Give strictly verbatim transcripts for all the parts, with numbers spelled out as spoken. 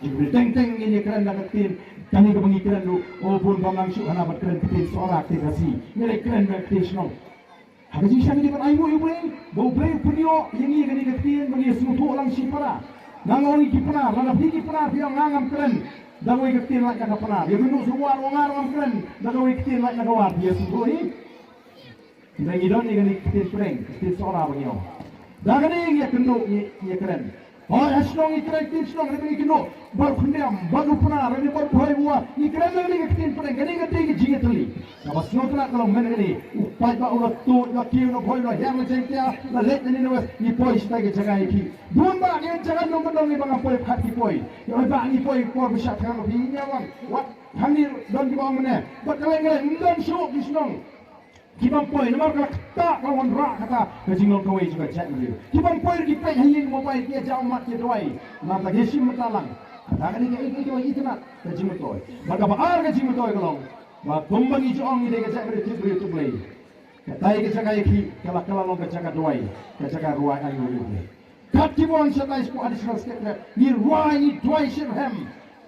Jingkren teng teng ngin ïa kren da ka ktien, kane kaba ngi kren ruh, o bun bym nang shuh hana ban kren ktien Sohra, ktien Khasi. Ngi leh kren da ka ktien shnong. Ha ka jingshisha ngi dei ban ainguh ïa U Blei, ba U Blei u pynïoh ïa ngi kane ka ktien ba ngi ïa sngewthuh lang shi para. Nga ong ïa ki Pnar, lada phi ki Pnar phi ong nga ngam kren da kawei ka ktien lait na ka Pnar. Ïa kynduh shuwa ong nga ngam kren da kawei ka ktien lait na ka War, phi ïa sngewthuh hi. Ngi don ïa kane ka ktien pdeng, ka ktien Sohra ba ngi ong. Da kane ngi ïa kynduh, ngi ïa kren. Hooid, ha shnong ngi kren ktien shnong, hynrei ngi kynduh bad u khyndiat, bad u Pnar, hynrei bad u Bhoi, u War, ngi kren ïa kane ka ktien pdeng, kane ka dei ka jingïatylli. Kaba sngewtynnat ka long mynta kane, u paidbah u la tuid, la kiew, la bhoi, la hiar, la jaiñtia, la leit na Nina West, ngi poi shatai ka jaka ïa ki. Bun bah ngi jaka nongkyndong ngi ba ngam poi, khat ki poi. Ïa oi bah ngi poi por ba shah thngan, phi ïa wan. Wat hangne don kiba ong mynne. Bad ka leng ka leng, ym don shuh ki shnong. Ki bym poi, namar ka la ktah, ka la wanrah kata ka jinglong kawei jong ka jaitbynriew. Ki bym poi ruh ki peit ha ïing mobile, ki ïa jaw mat, ki ïa duwai. Namar ta ki shim mynta lang. Kata ka dei ka, ka, ka itynnat ka jingmyntoi. Bad kaba ar ka jingmyntoi ka long ba kumba ngi ju ong ngi dei ka jaitbynriew tip briew tip Blei, katai ka jaka ïa ki ka la, ka la long ka jaka duwai, ka jaka rwai aiu ïa U Blei. Kat kiba wan shatai shapoh Additional State Rep, ngi rwai, ngi duwai shitrhem.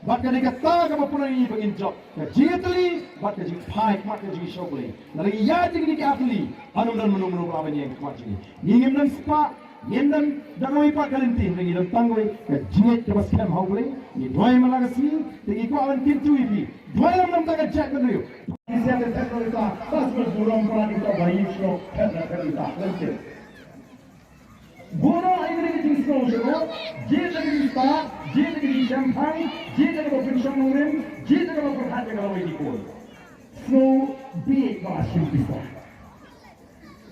Bad ka dei kata kaba pynlong ïa ngi ba ngin jop ka jingïatylli bad ka jingphai khmat, ka jingshah U Blei. Lada ngi ïaid ïa kine ki artylli, ym don mano mano ba lah ban ïeng khmat jong ngi. Ngi ngim don spah, ngim don da kawei pat ka lynti, hynrei ngi don tang kawei ka jingngeit kaba skhem ha U Blei. Ngi duwai man la ka sngi, te ngi kwah ban kyntu ïa phi. Duwai lem na ka bynta ka jaitbynriew. Ngi sngewthuh ïa kata, ba sngewthuh burom para, ngi kwah ban ïa sngewthuh ïa kata, ïa kata. Burom ïa kane ka jingsngew shuh, jied da ka jingstad, jied da ka jingshemphang, jied da kaba pynshong nongrim, jied da kaba pyrkhat ïa ka lawei ki khun. Sngewbha ba la shim pisa.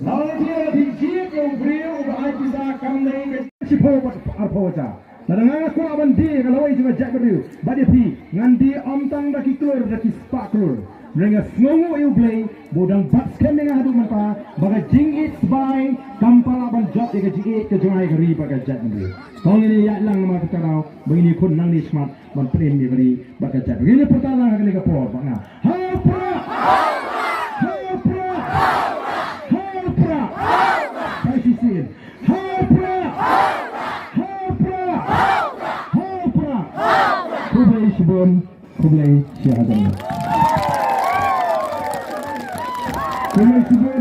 Lada phi, lada phi jied ïa u briew uba ai pisa kam dei ka shiphew bad arphew hajar. Lada nga kwah ban die ïa ka lawei jong ka jaitbynriew bad ïa phi, ngan die ym tang da ki klur, da ki spah klur. Hynrei nga sngewnguh ïa U Blei ba u dang bat skhem ïa nga haduh mynta, ba ka jingïeit sbai kam pat lah ban jop ïa ka jingïeit ka jong nga ïa ka ri bad ka jaitbynriew. To ngin ïaid lang namar kata ka daw ba ngin ïakhun nangne shakhmat ban pynïaid ïa ka ri bad ka jaitbynriew. Ngin ïa pyrta lang ha kane ka por ba nga. Ha u Prah! Ha u Prah! Ha u Prah! Sa shisien. Ha u Prah! Ha u Prah! Ha u Prah! Khublei shibun. Khublei shihajar. Khublei shibun.